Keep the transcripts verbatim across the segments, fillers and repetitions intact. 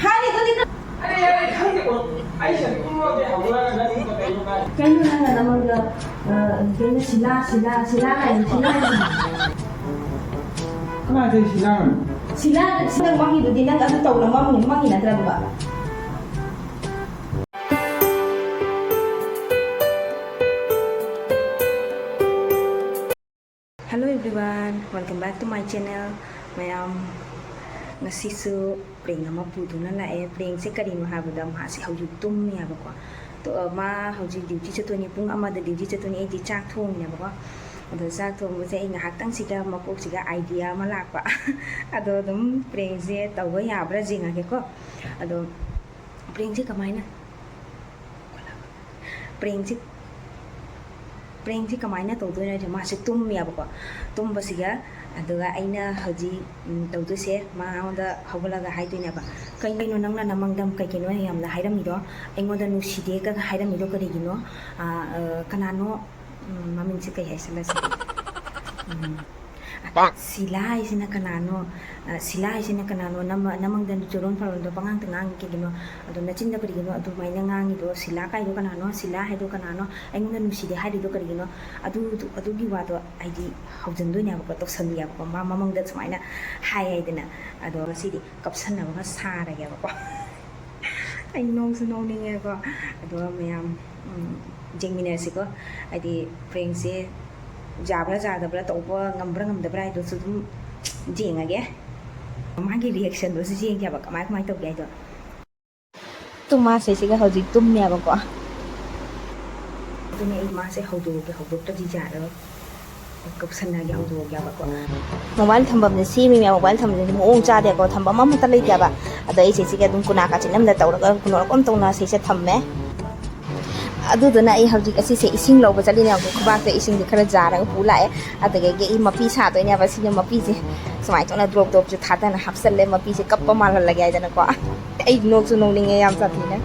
ꯍꯥꯏꯔꯤꯗꯨꯗꯤ ꯅꯪ ꯑꯩ ꯌꯥꯔꯦ, ꯈꯪꯗꯦꯀꯣ꯫ ꯑꯩ ꯁꯦ ꯇꯨꯝꯃꯒꯦ ꯍꯧꯒꯠꯂꯒ ꯅꯪ ꯀꯩꯅꯣ ꯍꯥꯏ꯫ ꯀꯩꯅꯣ ꯅꯪꯅ ꯅꯃꯪꯗ, ꯑ, ꯀꯩꯅꯣ ꯁꯤꯂꯥ, ꯁꯤꯂꯥ, ꯁꯤꯂꯥ ꯍꯥꯏ, ꯁꯤꯂꯥ ꯍꯥꯏ꯫ ꯀꯅꯥ ꯆꯦ ꯁꯤꯂꯥ? ꯁꯤꯂꯥ, ꯁꯤꯂꯥ ꯃꯪꯉꯤꯗꯨꯗꯤ ꯅꯪ ꯑꯗꯨ ꯇꯧꯅ ꯃꯪꯉꯤ, ꯃꯪꯉꯤ ꯅꯠꯇ꯭ꯔꯕ? Hello everyone, welcome back to my channel. ꯃꯌꯥꯝ, ꯉꯁꯤꯁꯨ prank ꯑꯃ ꯄꯨꯗꯨꯅ ꯂꯥꯛꯑꯦ꯫ Prankꯁꯦ ꯀꯔꯤꯅꯣ ꯍꯥꯏꯕꯗ, ꯃꯥꯁꯦ ꯍꯧꯖꯤꯛ ꯇꯨꯝꯃꯤ ꯍꯥꯏꯕꯀꯣ꯫ ꯇꯣ-, ꯃꯥ ꯍꯧꯖꯤꯛ duty ꯆꯠꯇꯣꯏꯅꯤ, ꯄꯨꯡ ꯑꯃꯗ duty ꯆꯠꯇꯣꯏꯅꯤ꯫ ꯑꯩꯗꯤ ꯆꯥꯛ ꯊꯣꯡꯉꯤꯅꯦꯕꯀꯣ꯫ ꯑꯗꯣ ꯆꯥꯛ ꯊꯣꯡꯕꯁꯦ ꯑꯩ ꯉꯥꯏꯍꯥꯛꯇꯪꯁꯤꯗ ꯃꯀꯣꯛꯁꯤꯒ idea ꯑꯃ ꯂꯥꯛꯄ꯫ ꯑꯗꯣ ꯑꯗꯨꯝ prankꯁꯦ ꯇꯧꯕ ꯌꯥꯕ꯭ꯔꯥ ꯌꯦꯡꯉꯒꯦꯀꯣ꯫ ꯑꯗꯣ prankꯁꯦ ꯀꯃꯥꯏꯅ prankꯁꯤ, prankꯁꯤ ꯀꯃꯥꯏꯅ ꯇꯧꯗꯣꯏꯅꯣ ꯍꯥꯏꯁꯦ, ꯃꯥꯁꯦ ꯇꯨꯝꯃꯦꯕꯀꯣ꯫ ꯇꯨꯝꯕꯁꯤꯒ, ꯑꯗꯨꯒ ꯑꯩꯅ ꯍꯧꯖꯤꯛ, ꯎꯝ, ꯇꯧꯗꯣꯏꯁꯦ, ꯃꯉꯣꯟꯗ ꯍꯧꯒꯠꯂꯒ ꯍꯥꯏꯗꯣꯏꯅꯦꯕ, "ꯀꯩꯅꯣ ꯅꯪꯅ ꯅꯃꯪꯗ ꯀꯩꯒꯤꯅꯣ ꯌꯥꯝꯅ ꯍꯥꯏꯔꯝꯃꯤꯗꯣ? ꯑꯩꯉꯣꯟꯗ ꯅꯨꯡꯁꯤꯗꯦꯒ ꯍꯥꯏꯔꯝꯃꯤꯗꯣ ꯀꯔꯤꯒꯤꯅꯣ? ꯑ, ꯑ, ꯀꯅꯥꯅꯣ?" ꯎꯝ, ꯃꯃꯤꯡꯁꯦ ꯀꯩ ꯍꯥꯏꯁꯤꯜꯂꯁꯤ? ꯎꯝ, ꯁꯤꯂꯥ ꯍꯥꯏꯁꯤꯅ ꯀꯅꯥꯅꯣ? ꯑ, ꯁꯤꯂꯥ ꯍꯥꯏꯁꯤꯅ ꯀꯅꯥꯅꯣ? ꯅꯃ-, ꯅꯃꯪꯗ ꯆꯨꯔꯣꯟ ꯄꯥꯔꯣꯟꯗꯣ ꯄꯉꯥꯡꯇ ꯉꯥꯡꯉꯤ ꯀꯩꯒꯤꯅꯣ? ꯑꯗꯣ ꯅꯆꯤꯟꯗ ꯀꯔꯤꯒꯤꯅꯣ ꯑꯗꯨꯃꯥꯏꯅ ꯉꯥꯡꯉꯤꯗꯣ? ꯁꯤꯂꯥ ꯀꯥꯏꯗꯣ ꯀꯅꯥꯅꯣ? ꯁꯤꯂꯥ ꯍꯥꯏꯗꯣ ꯀꯅꯥꯅꯣ? ꯑꯩꯉꯣꯟꯗ ꯅꯨꯡꯁꯤꯗꯦ ꯍꯥꯏꯔꯤꯗꯣ ꯀꯔꯤꯒꯤꯅꯣ? ꯑꯗꯨ, ꯑꯗꯨꯒꯤ ꯋꯥꯗꯣ ꯍꯥꯏꯗꯤ ꯍꯧꯖꯤꯟꯗꯣꯏꯅꯦꯕꯀꯣ, ꯇꯧꯁꯟꯒꯦꯕꯀꯣ, ꯃꯥ ꯃꯃꯪꯗ ꯁꯨꯃꯥꯏꯅ ꯍꯥꯏ ꯍꯥꯏꯗꯅ꯫ ꯑꯗꯣ ꯉꯁꯤꯗꯤ ꯀꯞꯁꯟꯅꯕꯒ ꯁꯥꯔꯒꯦꯕꯀꯣ꯫ ꯑꯩ ꯅꯣꯛꯁꯨ ꯅꯣꯛꯅꯤꯡꯉꯦꯀꯣ꯫ ꯑꯗꯣ ꯃꯌꯥꯝ, ꯎꯝ, ꯌꯦꯡꯃꯤꯟꯅꯔꯁꯤꯀꯣ꯫ ꯍꯥꯏꯗꯤ prankꯁꯦ ꯌꯥꯕ꯭ꯔꯥ ꯌꯥꯗꯕ꯭ꯔꯥ, ꯇꯧꯕ ꯉꯝꯕ꯭ꯔꯥ ꯉꯝꯗꯕ꯭ꯔꯥ ꯍꯥꯏꯗꯨꯁꯨ ꯑꯗꯨꯝ ꯌꯦꯡꯉꯒꯦ꯫ ꯃꯥꯒꯤ reactionꯗꯨꯁꯨ ꯌꯦꯡꯒꯦꯕ, ꯀꯃꯥꯏ, ꯀꯃꯥꯏ ꯇꯧꯒꯦ ꯍꯥꯏꯗꯣ꯫ ꯇꯨꯝꯃꯥꯁꯦꯁꯤꯒ ꯍꯧꯖꯤꯛ ꯇꯨꯝꯃꯦꯕꯀꯣ꯫ ꯑꯗꯨꯅꯦ ꯑꯩ ꯃꯥꯁꯦ ꯍꯧꯗꯣꯛꯑꯒꯦ, ꯍꯧꯗꯣꯛꯇ꯭ꯔꯗꯤ ꯌꯥꯔꯔꯣꯏ꯫ ꯀꯞꯁꯟꯅꯒꯦ, ꯍꯧꯗꯣꯛꯑꯒꯦꯕꯀꯣ꯫ Mobile ꯊꯝꯐꯝꯁꯦ ꯁꯦꯝꯃꯤ ꯃꯌꯥꯝ, mobile ꯊꯝꯐꯝꯁꯦ ꯃꯑꯣꯡ ꯆꯥꯗꯦꯀꯣ, ꯊꯝꯐꯝ ꯑꯃꯠꯇ ꯂꯩꯇꯦꯕ꯫ ꯑꯗꯣ ꯑꯩꯁꯦ ꯁꯤꯒꯤ ꯑꯗꯨꯝ ꯀꯨꯅꯥ ꯀꯥꯆꯤꯟ ꯑꯃꯗ ꯇꯧꯔꯒ ꯀꯩꯅꯣ ꯀꯝ ꯇꯧꯅ ꯁꯤꯁꯦ ꯊꯝꯃꯦ꯫ ꯑꯗꯨꯗꯨꯅ ꯑꯩ ꯍꯧꯖꯤꯛ ꯑꯁꯤꯁꯦ ꯏꯁꯤꯡ ꯂꯧꯕ ꯆꯠꯂꯤꯅꯦ꯫ ꯍꯧꯖꯤꯛ ꯈꯨꯕꯥꯛꯇ ꯏꯁꯤꯡꯁꯦ ꯈꯔ ꯖꯥꯔꯒ ꯄꯨ ꯂꯥꯛꯑꯦ꯫ ꯑꯗꯨꯗꯒꯤ ꯑꯩ ꯃꯄꯤ ꯁꯥꯗꯣꯏꯅꯦꯕ꯫ ꯁꯤꯒꯤ ꯃꯄꯤꯁꯦ ꯁꯨꯃꯥꯏꯅ ꯇꯧꯅ drop dropꯁꯦ ꯊꯥꯗꯅ ꯍꯥꯞꯆꯜꯂꯦ꯫ ꯃꯄꯤꯁꯦ ꯀꯞꯄ ꯃꯥꯜꯍꯜꯂꯒꯦ ꯍꯥꯏꯗꯅꯀꯣ꯫ ꯑꯩ ꯅꯣꯛꯁꯨ ꯅꯣꯛꯅꯤꯡꯉꯦ ꯌꯥꯝ ꯁꯥꯊꯤꯅ꯫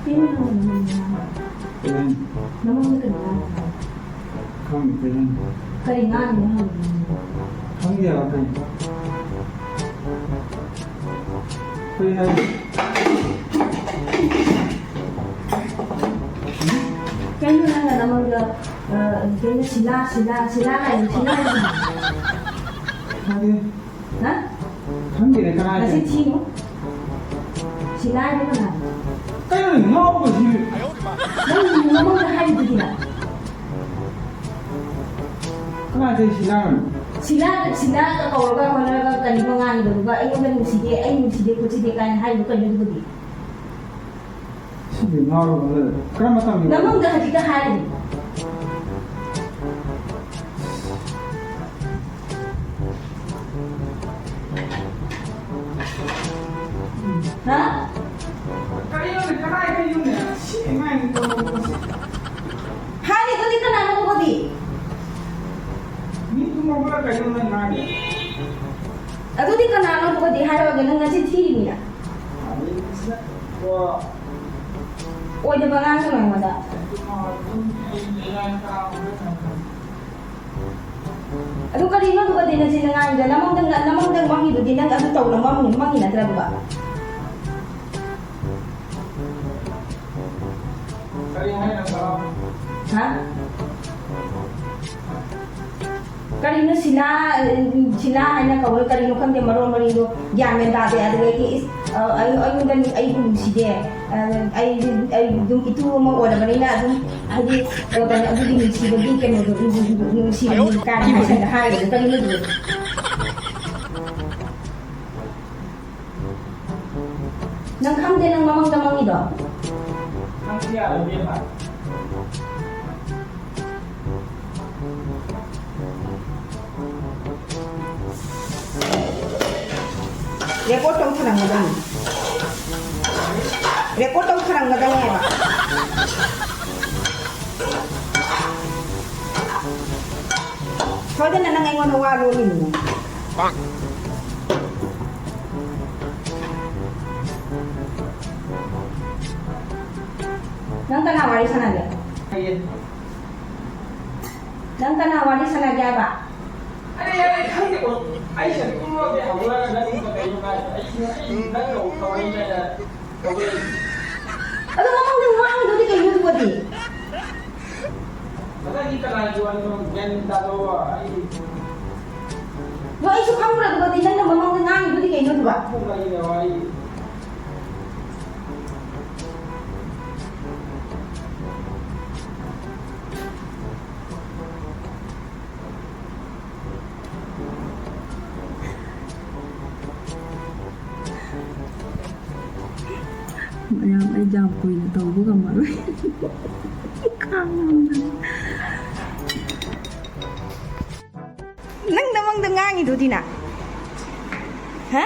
ꯀꯩꯅꯣ ꯅꯪꯅ ꯅꯃꯪꯗ ꯉꯥꯡꯉꯤꯗꯣ? ꯅꯃꯪꯗ ꯀꯔꯤ ꯉꯥꯡꯉꯤꯅꯣ? ꯈꯪꯗꯦ ꯀꯩꯅꯣ꯫ ꯀꯔꯤ ꯉꯥꯡꯉꯤꯅꯣ ꯍꯪꯕꯅꯦ꯫ ꯈꯪꯗꯦ ꯍꯥꯏꯕ ꯀꯩꯅꯣ꯫ ꯀꯩ ꯍꯥꯏꯅꯣ? ꯀꯩꯅꯣ ꯅꯪꯅ ꯅꯃꯪꯗ, ꯑ, ꯀꯩꯅꯣ ꯁꯤꯂꯥ, ꯁꯤꯂꯥ, ꯁꯤꯂꯥ ꯍꯥꯏꯗꯣ, ꯁꯤꯂꯥ ꯍꯥꯏꯗꯣ? ꯈꯪꯗꯦ꯫ ꯍꯥ? ꯈꯪꯗꯦꯅꯦ, ꯀꯅꯥ ꯍꯥꯏꯅꯣ? ꯅꯆꯤꯟ ꯊꯤꯅꯨ꯫ ꯁꯤꯂꯥ ꯍꯥꯏꯗꯣ ꯀꯅꯥꯅꯣ? ꯀꯩꯅꯣ ꯉꯥꯎꯕꯁꯤ? ꯅꯪ ꯅꯃꯪꯗ ꯍꯥꯏꯗꯨꯗꯤ ꯅꯪ꯫ ꯀꯅꯥ ꯆꯦ ꯁꯤꯂꯥꯅꯣ? ꯁꯤꯂꯥ, ꯁꯤꯂꯥꯒ ꯀꯧꯔꯒ ꯈꯣꯠꯂꯒ ꯀꯔꯤꯅꯣ ꯉꯥꯡꯉꯤꯕꯗꯨꯒ ꯑꯩꯉꯣꯟꯗ ꯅꯨꯡꯁꯤꯗꯦ, ꯑꯩ ꯅꯨꯡꯁꯤꯗꯦ ꯈꯣꯠꯁꯤꯗꯦ ꯀꯥꯏꯅ ꯍꯥꯏꯔꯤꯗꯣ ꯀꯩꯅꯣ ꯑꯗꯨꯕꯨꯗꯤ? ꯁꯤꯗꯤ ꯉꯥꯎꯔꯕ ꯃꯥꯜꯂꯦ꯫ ꯀꯔꯝꯕ ꯃꯇꯝꯒꯤ ꯋꯥꯔꯤꯅꯣ? ꯅꯃꯪꯗ ꯍꯧꯖꯤꯛꯇ ꯍꯥꯏꯔꯤꯗꯨ꯫ ꯍꯥ? ꯀꯔꯤꯅꯣꯅꯦ? ꯀꯅꯥꯏ ꯀꯩꯅꯣꯅꯦ? ꯁꯤ ꯑꯉꯥꯡꯁꯤ ꯇꯧꯔꯤꯁꯦ꯫ ꯍꯥꯏꯔꯤꯗꯨꯗꯤ ꯀꯅꯥꯅꯣ ꯑꯗꯨꯕꯨꯗꯤ? ꯃꯤ ꯇꯨꯝꯃꯕ꯭ꯔꯥ ꯀꯩꯅꯣ ꯅꯪ ꯉꯥꯡꯉꯤꯗꯣ? ꯑꯗꯨꯗꯤ ꯀꯅꯥꯅꯣ ꯑꯗꯨꯕꯨꯗꯤ ꯍꯥꯏꯔꯛꯑꯣꯅꯦ, ꯅꯪ ꯅꯆꯤꯟ ꯊꯤꯔꯤꯃꯤꯅ꯫ ꯑꯗꯩ ꯁꯤꯗ ꯀꯣ꯫ ꯑꯣꯏꯗꯕ ꯉꯥꯡꯒꯅꯨ ꯑꯩꯉꯣꯟꯗ꯫ ꯑꯗꯨ ꯀꯔꯤꯅꯣ ꯑꯗꯨꯒꯗꯤ ꯅꯆꯤꯟ ꯅꯅꯥꯏꯗ ꯅꯃꯪꯗ, ꯅꯃꯪꯗ ꯃꯪꯉꯤꯗꯨꯗꯤ ꯅꯪ ꯑꯗꯨ ꯇꯧꯅ ꯃꯪꯉꯤ, ꯃꯪꯉꯤ ꯅꯠꯇ꯭ꯔꯥ ꯑꯗꯨꯒ? ꯀꯔꯤ ꯍꯥꯏꯅꯣ ꯇꯥ? ꯍꯥ? ꯀꯔꯤꯅꯣ ꯁꯤꯂꯥ, ꯁꯤꯂꯥ ꯍꯥꯏꯅ ꯀꯧꯔ ꯀꯔꯤꯅꯣ ꯈꯪꯗꯦ, ꯃꯔꯣꯟ ꯃꯔꯤꯗꯣ ꯒ꯭ꯌꯥꯟ ꯃꯦꯟ ꯇꯥꯗꯦ꯫ ꯑꯗꯨꯗꯒꯤ ꯏꯁ, ꯑ, ꯑꯩ-, ꯑꯩꯉꯣꯟꯗ ꯅꯨ-, ꯑꯩꯕꯨ ꯅꯨꯡꯁꯤꯗꯦ, ꯑ, ꯑꯩ, ꯑꯩ ꯑꯗꯨꯝ ꯏꯇꯨ ꯑꯃ ꯑꯣꯏꯔꯕꯅꯤꯅ ꯑꯗꯨꯝ ꯍꯥꯏꯗꯤ, ꯑ, ꯀꯩꯅꯣ, ꯑꯗꯨꯒꯤ ꯅꯨꯡꯁꯤꯕꯒꯤ ꯀꯩꯅꯣꯗꯣ, ꯅꯨꯡ-, ꯅꯨꯡ-, ꯅꯨꯡꯁꯤꯕꯅꯤ ꯀꯥꯏꯅ ꯍꯥꯏꯁꯟꯅ ꯍꯥꯏꯔꯤꯗꯣ ꯀꯔꯤꯅꯣ ꯑꯗꯨꯕꯨ? ꯅꯪ ꯈꯪꯗꯦ ꯅꯪ ꯃꯃꯪꯗ ꯃꯪꯉꯤꯗꯣ? ꯅꯪꯁꯨ ꯌꯥꯔꯣꯏ ꯏꯕꯦꯝꯃ꯫ Record ꯇꯧ ꯊꯅꯝꯒꯗꯕꯅꯤ꯫ Record ꯇꯧ ꯊꯅꯝꯒꯗꯕꯅꯦꯕ꯫ ꯁꯣꯏꯗꯅ ꯅꯪ ꯑꯩꯉꯣꯟꯗ ꯋꯥ ꯂꯣꯜꯂꯤꯅꯤꯅꯦ꯫ ꯅꯪ ꯀꯅꯥ ꯋꯥꯔꯤ ꯁꯥꯟꯅꯒꯦ? ꯅꯪ ꯀꯅꯥ ꯋꯥꯔꯤ ꯁꯥꯟꯅꯒꯦ ꯍꯥꯏꯕ? ꯑꯩ, ꯑꯩ ꯈꯪꯗꯦꯀꯣ꯫ ꯑꯩ ꯁꯦ ꯇꯨꯝꯃꯒꯦ ꯍꯧꯒꯠꯂꯒ ꯅꯪ ꯀꯩꯅꯣ ꯍꯥꯏ꯫ ꯑꯩ, ꯑꯩ ꯅꯪ ꯇꯧꯔꯛꯏꯅꯦꯅ ꯇꯧꯔꯛꯏ꯫ ꯑꯗꯣ ꯃꯃꯥꯡꯗ ꯉꯥꯡꯉꯤꯗꯨꯗꯤ ꯀꯩꯅꯣ ꯑꯗꯨꯒꯗꯤ? ꯉꯁꯥꯏꯒꯤ ꯀꯅꯥꯒꯤ ꯋꯥꯔꯤꯅꯣ? ꯒ꯭ꯌꯥꯟ ꯇꯥꯗꯕ꯫ ꯑꯩ ꯑꯗꯣ ꯑꯩꯁꯨ ꯈꯪꯕ꯭ꯔꯥ ꯑꯗꯨꯒꯗꯤ? ꯅꯪꯅ ꯃꯃꯥꯡꯗ ꯉꯥꯡꯉꯤꯗꯨꯗꯤ ꯀꯩꯅꯣ ꯑꯗꯨꯒ? ꯄꯨꯡ ꯑꯅꯤꯅꯦ ꯋꯥꯔꯤ꯫ ꯃꯌꯥꯝ, ꯑꯩ ꯌꯥꯝ ꯀꯨꯏꯅ ꯇꯧꯕ ꯉꯝꯃꯔꯣꯏ꯫ ꯈꯥꯡꯉꯝꯗꯅ꯫ ꯅꯪ ꯅꯃꯪꯗ ꯉꯥꯡꯉꯤꯗꯨꯗꯤ ꯅ? ꯍꯥ?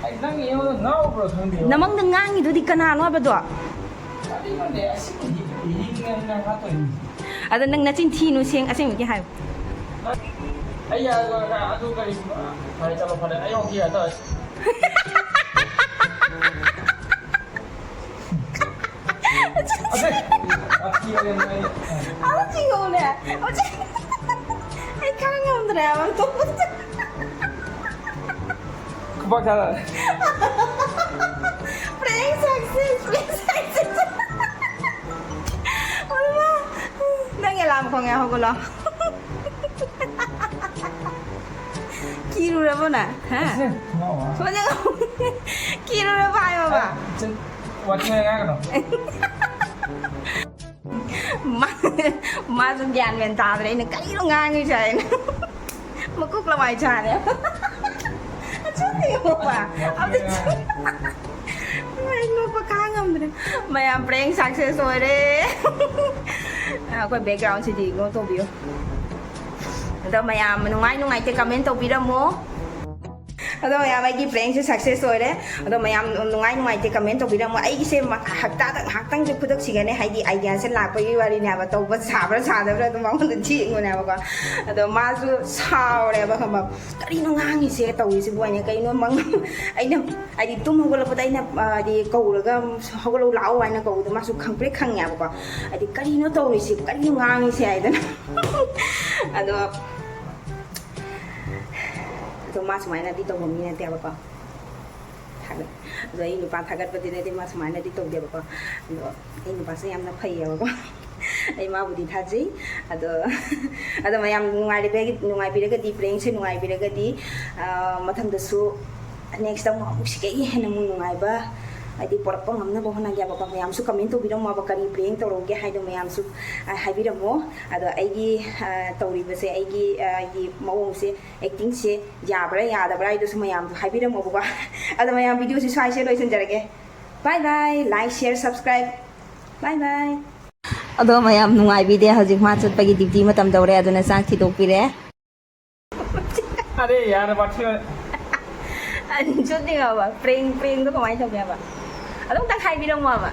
ꯑꯩ ꯅꯪ ꯑꯩꯉꯣꯟꯗ ꯉꯥꯎꯕ꯭ꯔꯥ ꯈꯪꯗꯦ꯫ ꯅꯃꯪꯗ ꯉꯥꯡꯉꯤꯗꯨꯗꯤ ꯀꯅꯥꯅꯣ ꯍꯥꯏꯕꯗꯣ? ꯀꯔꯤꯅꯣꯅꯦ, ꯑꯁꯤꯕꯨ ꯍꯤꯡ-, ꯍꯤꯡꯉꯦꯅ ꯍꯥꯠꯇꯣꯏꯅꯤ꯫ ꯑꯗꯣ ꯅꯪ ꯅꯆꯤꯟ ꯊꯤꯅꯨ, ꯁꯦꯡ-, ꯑꯁꯦꯡꯕꯒꯤ ꯍꯥꯏꯌꯨ꯫ ꯑꯩ ꯌꯥ-, ꯑꯗꯨ ꯀꯔꯤ, ꯐꯔꯦ, ꯆꯠꯂꯣ, ꯐꯔꯦ, ꯑꯩ ꯑꯃꯨꯛ ꯌꯥ ꯇꯧꯔꯦ꯫ ꯑꯁꯦ, ꯋꯥꯊꯤ ꯋꯥꯔꯦꯝ ꯍꯥꯏ꯫ ꯍꯧꯖꯤꯛ ꯌꯦꯡꯉꯨꯅꯦ, ꯍꯧꯖꯤꯛ꯫ ꯑꯩ ꯈꯥꯡ ꯉꯝꯗ꯭ꯔꯦ ꯍꯥꯏꯕ, ꯅꯣꯛꯄꯗ꯫ ꯈꯨꯕꯥꯛ ꯆꯥꯔ꯫ Prank success, prank success꯫ ꯑꯣꯏꯃꯥ, ꯅꯪ alarm ꯈꯣꯡꯉꯦ, ꯍꯧꯒꯠꯂꯣ꯫ ꯀꯤꯔꯨꯔꯕꯣ ꯅꯪ? ꯍꯥ? ꯑꯁꯦ, ꯉꯥꯎ, ꯉꯥꯎ꯫ ꯍꯧꯖꯤꯛ ꯀꯤꯔꯨꯔꯕ ꯍꯥꯏꯌꯣꯕ꯫ ꯆꯠ-, ꯋꯥꯊꯤ ꯉꯥꯡꯒꯅꯨ꯫ ꯃꯥ-, ꯃꯥꯁꯨ ꯒ꯭ꯌꯥꯟ ꯃꯦꯟ ꯇꯥꯗ꯭ꯔꯦ, ꯑꯩꯅ ꯀꯔꯤꯅꯣ ꯉꯥꯡꯉꯤꯁꯦ ꯍꯥꯏꯅ꯫ ꯃꯀꯣꯛ ꯂꯋꯥꯏ ꯆꯥꯔꯦ꯫ ꯑꯆꯨꯝꯕ ꯌꯦꯡꯉꯣꯕ꯫ ꯑꯝꯇ ꯆꯨꯝ-, ꯑꯩ ꯅꯣꯛꯄ ꯈꯥꯡ ꯉꯝꯗ꯭ꯔꯦ꯫ ꯃꯌꯥꯝ, prank success ꯑꯣꯏꯔꯦ꯫ ꯑꯩꯈꯣꯏ background ꯁꯤꯗꯤ ignore ꯇꯧꯕꯤꯌꯨ꯫ ꯑꯗꯣ ꯃꯌꯥꯝ ꯅꯨꯡꯉꯥꯏ ꯅꯨꯡꯉꯥꯏꯇꯦ comment ꯇꯧꯕꯤꯔꯝꯃꯣ꯫ ꯑꯗꯣ ꯃꯌꯥꯝ, ꯑꯩꯒꯤ prankꯁꯦ success ꯑꯣꯏꯔꯦ꯫ ꯑꯗꯣ ꯃꯌꯥꯝ ꯅꯨꯡꯉꯥꯏ ꯅꯨꯡꯉꯥꯏꯇꯦ comment ꯇꯧꯕꯤꯔꯝꯃꯣ꯫ ꯑꯩꯒꯤꯁꯦ ꯃ-, ꯍꯞꯇꯥꯗ ꯉꯥꯏꯍꯥꯛꯇꯪꯁꯦ ꯈꯨꯗꯛꯁꯤꯒꯅꯦ, ꯍꯥꯏꯗꯤ ideaꯁꯦ ꯂꯥꯛꯄꯒꯤ ꯋꯥꯔꯤꯅꯦ ꯍꯥꯏꯕ, ꯇꯧꯕ ꯁꯥꯕ꯭ꯔꯥ ꯁꯥꯗꯕ꯭ꯔꯥ ꯑꯗꯨꯝ ꯃꯉꯣꯟꯗ ꯊꯦꯡꯕꯅꯦꯕꯀꯣ꯫ ꯑꯗꯣ ꯃꯥꯁꯨ ꯁꯥꯎꯔꯦꯕ, ꯈꯪꯕ? "ꯀꯔꯤꯅꯣ ꯉꯥꯡꯉꯤꯁꯦ, ꯇꯧꯔꯤꯁꯤꯕꯨ?" ꯍꯥꯏꯅ, "ꯀꯩꯅꯣ ꯃꯪ-," ꯑꯩꯅ, ꯍꯥꯏꯗꯤ ꯇꯨꯝ ꯍꯧꯒꯠꯂꯛꯄꯗ ꯑꯩꯅ, ꯑ, ꯍꯥꯏꯗꯤ ꯀꯧꯔꯒ, "ꯍꯧꯒꯠꯂꯛꯎ ꯂꯥꯛꯑꯣ" ꯍꯥꯏꯅ ꯀꯧꯕꯗꯣ ꯃꯥꯁꯨ ꯈꯪꯄ꯭ꯔꯦꯛ ꯈꯪꯉꯦꯕꯀꯣ꯫ ꯍꯥꯏꯗꯤ, "ꯀꯔꯤꯅꯣ ꯇꯧꯔꯤꯁꯤ, ꯀꯔꯤꯅꯣ ꯉꯥꯡꯉꯤꯁꯦ?" ꯍꯥꯏꯗꯅ꯫ ꯑꯗꯣ, ꯑꯗꯣ ꯃꯥ ꯁꯨꯃꯥꯏꯅꯗꯤ ꯇꯧꯕ ꯃꯤ ꯅꯠꯇꯦꯕꯀꯣ꯫ ꯊꯥꯒꯠ-, ꯑꯗꯣ ꯑꯩ ꯅꯨꯄꯥ ꯊꯥꯒꯠꯄꯗꯤ ꯅꯠꯇꯦ, ꯃꯥ ꯁꯨꯃꯥꯏꯅꯗꯤ ꯇꯧꯗꯦꯕꯀꯣ꯫ ꯑꯗꯣ ꯑꯩ ꯅꯨꯄꯥꯁꯦ ꯌꯥꯝꯅ ꯐꯩꯌꯦꯕꯀꯣ꯫ ꯑꯩ ꯃꯥꯕꯨꯗꯤ ꯊꯥꯖꯩ꯫ ꯑꯗꯣ, ꯑꯗꯣ ꯃꯌꯥꯝ ꯅꯨꯡꯉꯥꯏꯔꯤꯕꯒꯤ-, ꯅꯨꯡꯉꯥꯏꯕꯤꯔꯒꯗꯤ, prankꯁꯦ ꯅꯨꯡꯉꯥꯏꯕꯤꯔꯒꯗꯤ, ꯑ, ꯃꯊꯪꯗꯁꯨ next ꯑꯃꯨꯛ, ꯑꯃꯨꯛ ꯁꯤꯗꯒꯤ ꯍꯦꯟꯅ ꯑꯃꯨꯛ ꯅꯨꯡꯉꯥꯏꯕ, ꯍꯥꯏꯗꯤ, ꯄꯨꯔꯛꯄ ꯉꯝꯅꯕ ꯍꯣꯠꯅꯒꯦꯕꯀꯣ꯫ ꯃꯌꯥꯝꯁꯨ comment ꯇꯧꯕꯤꯔꯝꯃꯣꯕ, ꯀꯔꯤ prank ꯇꯧꯔꯛꯎꯒꯦ ꯍꯥꯏꯗꯣ ꯃꯌꯥꯝꯁꯨ, ꯑ, ꯍꯥꯏꯕꯤꯔꯝꯃꯣ꯫ ꯑꯗꯣ ꯑꯩꯒꯤ, ꯑ, ꯇꯧꯔꯤꯕꯁꯦ, ꯑꯩꯒꯤ, ꯑ, ꯑꯩꯒꯤ ꯃꯑꯣꯡꯁꯦ, actingꯁꯦ ꯌꯥꯕ꯭ꯔꯥ ꯌꯥꯗꯕ꯭ꯔꯥ ꯍꯥꯏꯗꯨꯁꯨ ꯃꯌꯥꯝꯗꯣ ꯍꯥꯏꯕꯤꯔꯝꯃꯣꯕꯀꯣ꯫ ꯑꯗꯣ ꯃꯌꯥꯝ, videoꯁꯤ ꯁ꯭ꯋꯥꯏꯁꯦ ꯂꯣꯏꯁꯤꯟꯖꯔꯒꯦ꯫ Bye bye, like, share, subscribe꯫ Bye bye꯫ ꯑꯗꯣ ꯃꯌꯥꯝ ꯅꯨꯡꯉꯥꯏꯕꯤꯗꯦ, ꯍꯧꯖꯤꯛ ꯃꯥ ꯆꯠꯄꯒꯤ duty ꯃꯇꯝ ꯇꯧꯔꯦ, ꯑꯗꯨꯅ ꯆꯥꯛ ꯊꯤꯗꯣꯛꯄꯤꯔꯦ꯫ ꯑꯔꯦ ꯌꯥꯔ ꯕꯥꯊꯤ꯫ ꯑꯟꯖꯨꯗꯤꯉꯕ prank, prankꯗꯣ ꯀꯃꯥꯏꯅ ꯇꯧꯒꯦꯕ? ꯑꯗꯨꯝꯇꯪ ꯍꯥꯏꯕꯤꯔꯝꯃꯣꯕ꯫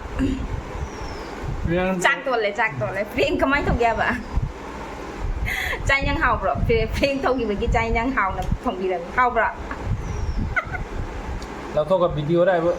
Prank ꯆꯥꯛ ꯇꯣꯜꯂꯦ, ꯆꯥꯛ ꯇꯣꯜꯂꯦ꯫ Prank ꯀꯃꯥꯏꯅ ꯇꯧꯒꯦꯕ? ꯆꯥꯛ ꯏꯟꯖꯥꯡ ꯍꯥꯎꯕ꯭ꯔꯣ? Pra-, prank ꯇꯧꯈꯤꯕꯒꯤ ꯆꯥꯛ ꯏꯟꯖꯥꯡ ꯍꯥꯎꯅ ꯊꯣꯡꯕꯤꯔꯝꯃꯤ꯫ ꯍꯥꯎꯕ꯭ꯔꯣ? ꯂꯧꯊꯣꯛꯑꯒ videoꯔ ꯍꯥꯏꯕ꯫